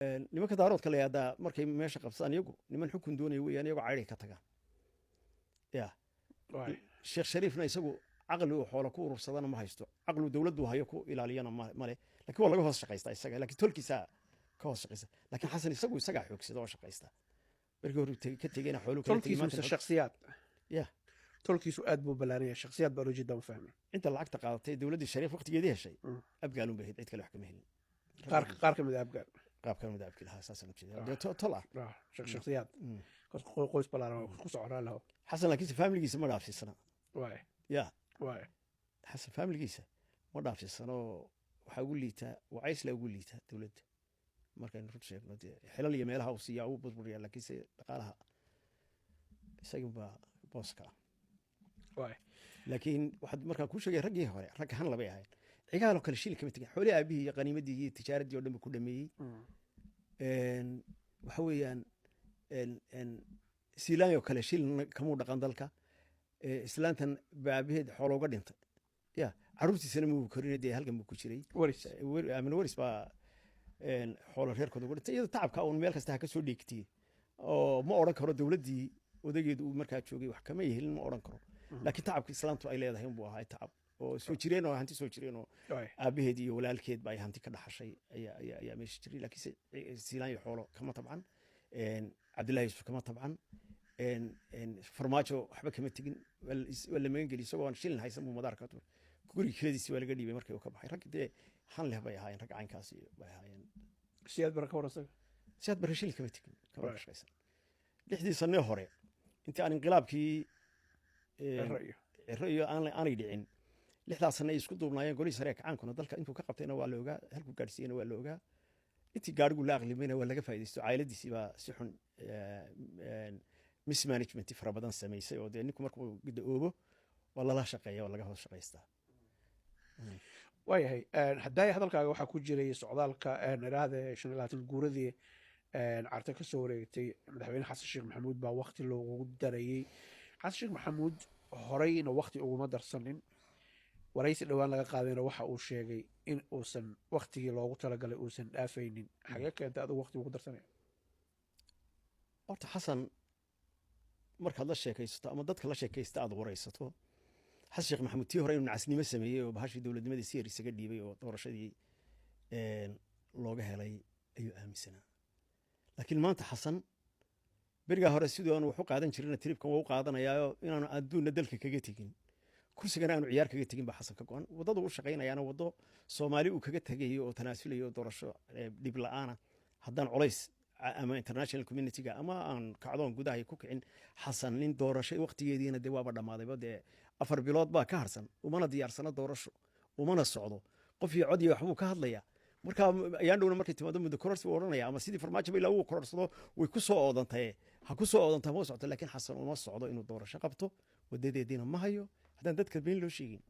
Nimanka Daaroodka la yaadaa markay meesha qabsadaan, iyagu niman xukun doonaya weeyaan, iyagoo caydhay ka tagaan ya. Sheekh Shariifna isagu caqli uu xoolo ku urursadana ma haysto, caqligu dowladdu hayo ku ilaaliyana male, lakin waa laga hoos shaqaystaa isaga, lakin tolkiisaa ka hoos shaqaysta. Lakin Xasan isagu isagaa xoogsada oo shaqaysta. Markii hore ka tegeyna xooluu kala tegey. Tolkiisu maanta mise shakhsiyaad? Ya. Tolkiisu aad buu ballaaranya, shakhsiyaad baa ujeedaa, ma fahmin. Inta lacagta qaadatay dowladdii Shariif waqtigeedii heshay, Abgaalun bay ahayd, cid kale wax kama helin. Qaar ka mid a Abgaal. Qaab ka mid a Abgaal, ha, saasaan ujeeda. Dee tol ah. Ah, shakhsiyaad. Qoys ballaaran waa ku soconaa laho. Xasan laakiinse faamiligiisa ma dhaafsiisana. Ya. Xasan faamiligiisa ma dhaafsiisano. Waxaa ugu liitaa Wacaysla, ugu liitaa dowladda markaynu run sheegno. Dee xilal iyo meelaha uu siiyaa uu burburiyaa, laakiinse dhaqaalaha isagii baa booska ah. Laakiin waxaad markaa kuu sheegay raggii hore rag han labay ahayn. Cigaaloo kale shil kama tegin, xoolihii aabihii iyo qaniimadii iyo tijaaradii oo dhan ba ku dhameeyey. Waxa weeyaan Siilaanyoo kale shil kamuu dhaqan dalka. Islaantan ba aabaheed xoolo uga dhintay ya, carruurtiisana muu korina, dee halkan buu ku jiray. Waris. Aamin Waris baa xoolo reerkooda uga dhintay, iyadoo tacabka uun meel kasta ha ka soo dheegtiyey, oo ma odhan karo dowladdii odageedu uu markaa joogay wax kama yehelin, ma odhan karo, laakiin tacabka islaantu ay leedahay unbuu ahaa tacab oo soo jireen oo hanti soo jireen oo aabaheed iyo walaalkeed ba ay hanti ka dhaxashay ayaa meesha jiray. Laakiinse Siilaanyo xoolo kama tabcan, Cabdillahi Yuusuf kama tabcan, Farmaajo waxba kama tegin. Waa la magan geli, isagoo aan shilin haysan buu madaarka guriga kiradiisi waa laga dhiibay markii uu ka baxay. Rag dee han leh bay ahaayeen, rag caynkaasi bay ahaayeen. Siyaad Bara ka waran isaga? Siyaad Barre shilin kama tegin, kama shaqaysan. 6dii sanee hore intii aan inqilaabkii Ciro iyo Ciro iyo aanay dhicin, 6daas sane ay isku duubnaayeen. Golihii sare ee kacaankuna dalka intuu ka qabtayna waa la ogaa, halkuu gaadhsiiyena waa la ogaa. Intii gaarigu la aqlimayna waa laga faaidaysto. Cayladiisii baa si xun mismanagement fara badan samaysay, oo dee ninku markuu da-oobo waa lala shaqeeya, waa laga hoos shaqaystaa. Waayahay. Haddaaya hadalkaaga waxaa ku jiray socdaalka idhaahde 25 guuradii Carte ka soo wareegtay, Madaxweyne Xasan Sheekh Maxamuud baa wakti loogu darayey. Xasan Sheekh Maxamuud horeyna wakti uguma darsanin. Waraysi dhowaan laga qaadayna waxa uu sheegay in uusan waktigii loogu talagalay uusan dhaafaynin. Xagee keentay adigu wakti ugu darsanaya? Horta Xasan markaad la sheekaysato ama dadka la sheekaysta aad waraysato, Xasan Sheekh Maxamuud tii hore inuu nacasnimo sameeyey oo bahashii dowladnimadii si yar isaga dhiibay oo doorashadii looga helay ayuu aaminsanaa. Laakiin maanta Xasan berigaa hore sidii aanu wax u qaadan jirina tripkan waa u qaadanayaayo, inaanu adduunna dalka kaga tegin, kursigana aanu ciyaar kaga tegin baa Xasan ka go-an. Waddadu u shaqaynayaana waddo Soomaali uu kaga tegayo oo tanaasulayo oo doorasho dhib la-aana, haddaan culays ama international community-ga ama aan kacdoon gudaha ku kicin. Xasan nin doorasho waqtigeediina dee waaba dhammaadayba, dee 4 bilood baa ka harsan, umana diyaarsano doorasho, umana socdo. Qof iyo cod iyo waxbuu ka hadlaya. Marka ayaan dhowna markay timaado muddo kororsi buu odhanaya, ama sidii Farmaajo ba ilaa uu kororsado way ku soo oodantaye, ha ku soo oodanta, ma socto. Laakiin Xasan uma socdo inuu doorasho qabto, wadadeediina ma hayo, haddaan dadka been loo sheegin.